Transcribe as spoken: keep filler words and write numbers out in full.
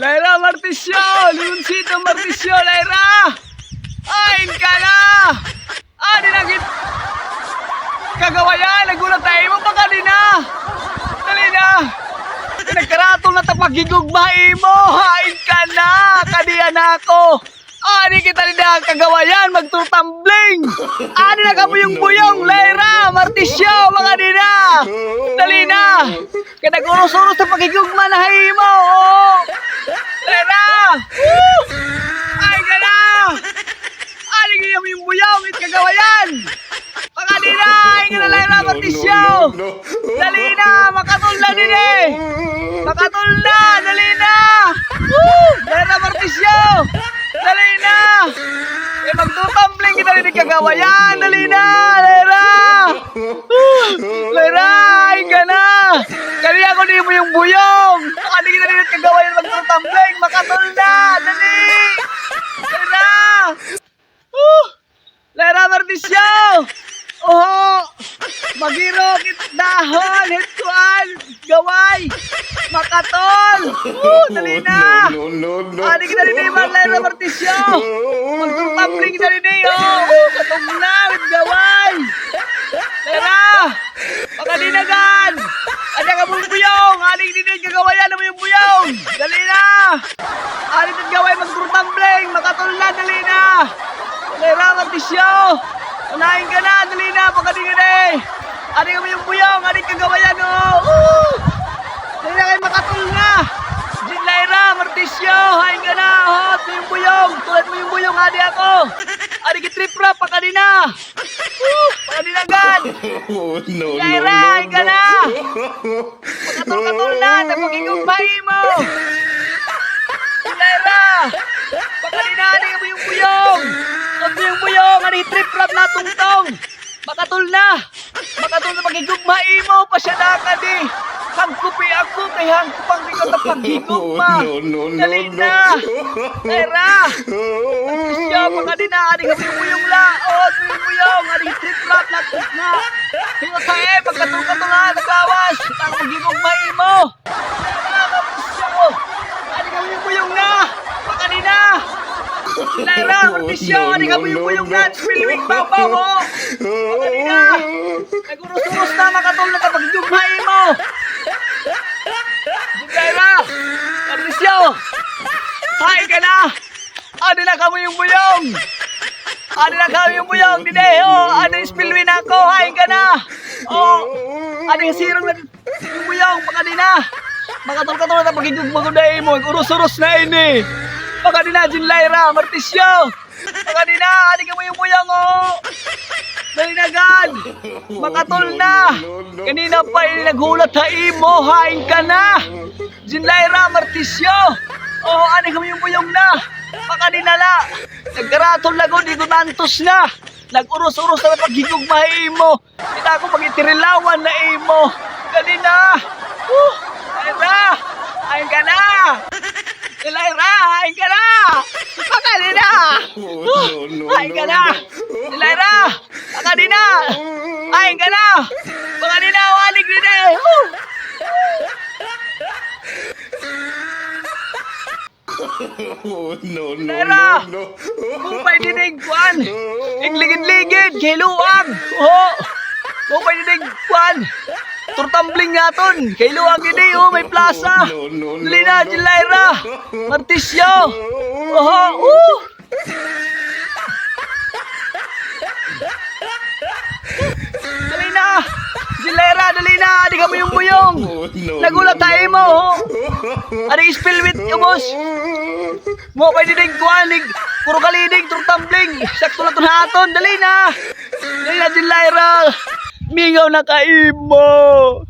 Lyra Martisyo, Leoncito Martisyo, Lyra! Hain ka na? Adi na gud it kagawayan, naghulat ha imo, pakadi na! Dali na! Nagkaratol na it paghigugma ha imo, hain ka na? Kadi na ako! Adi kita dida ha kagawayan, magtutumbling! Adi na kabuyong-buyong, Lyra Martisyo, pakadi na! Dali na! Kay nag-uros-uros na paghigugma na ha imo, o! Lyra! Woo! Hain ka na! Adi kabuyong-buyong it kagawayan! Pakadi na! Hain ka na, Lyra Martisyo! Dali na! Makatol na didi! Makatol na! Dali na! Woo! Lyra Martisyo! Dali na! Kay magtutumbling kita didi ha kagawayan! Dali na! Lyra! Lyra! Hain ka na! Kadi ako didi buyong-buyong! Pakadi kita didi ha kagawayan, magtutumbling! Makatol na! Dali! Lyra! Woo! Lyra Martisyo! Oho! Maghirok it dahon, hit kuan, gaway! Makatol! Woo! Dali na! Adi kita didi, Lyra Martisyo! Magtutumbling kita didi, o! Woo! Katugnaw it gaway! Lyra! Pakadi na gad! Adi kabuyong-buyong! Adi didi ha kagawayan, kabuyong-buyong! Dali na! Adi it gaway, magtutumbling! Makatol na! Dali na! Lyra Martisyo! Hain ka na! Dali na! Pakadi na didi! Adi kabuyong-buyong! Adi ha kagawayan, o! Woo! Dali na kay makatol na! Jean Lyra Martisyo! Hain ka na! Ho! Buyong-buyong! Tulad buyong-buyong! Adi ako! Adi it riprap! Pakadi na! Woo! Pakadi na gad! Lyra, hain ka na! Makatol-katol na, it paghigugma ha imo! Lyra! Pakadi na, adi kabuyong-buyong! Kabuyong-buyong, adi it riprap na, tungtong! Makatol na! Makatol na it paghigugma ha imo, pasya na kadi! Hangkupi ako, kay hangkup an ikaw it paghigugma! Dali na! Lyra! Siya, pakadi na, adi kabuyong-buyong la! O, buyong-buyong, adi it riprap na, tungtong! Hino sa, e, pagkatol-katol na, naglawas! It paghigugma ha imo! Siya, adi kabuyong-buyong na! Pakadi na! Lyra Martisyo, adi kabuyong-buyong na! Spillway, babaw, o! Pakadi na! Nag-uros-uros na, makatol na it paghigugma ha imo! Lyra Martisyo! Hain ka na! Adi na kabuyong-buyong! Adi na kabuyong-buyong! Didi, o! Adi spillway na ako! Hain ka na! O! Adi sirong na buyong-buyong! Pakadi na! Makatol-katol na it paghigugma gud ha imo! Nag-uros-uros na ini! Pakadi na, Jean Lyra Martisyo! Pakadi na, adi kabuyong-buyong, o! Dali na gad! Makatol na! Kanina pa ini naghulat ha imo, hain ka na! Jean Lyra Martisyo! O, adi kabuyong-buyong na! Pakadi na la! Nagkaratol na gud, di gud maantos na! Nag-uros-uros na it paghigugma ha imo! Kita ko pag-itirilawan na imo. Dali na. Woo! Lyra! Hain ka na! Lyra! Hain ka na! Pakadi na! Woo! Hain ka na! Lyra! Pakadi na! Hain ka na! Pakadi na! Walig didi! Woo! Lyra! Maupay didi kuan! Igligid-ligid, kay luag! O! Maupay didi kuan! Turtambling naton! Kay luag didi, o, may plasa! Dali na, Jean Lyra! Martisyo! Oho! O! Dali na! Jean Lyra, dali na! Adi kabuyong-buyong! Naghulat ha imo, ho! Adi spillway, ubos! Maupay didi kuan, puro kalidig, turtambling! Sakto la iton ha aton! Dali na! Dali na, Jean Lyra! Mingaw na ka imo!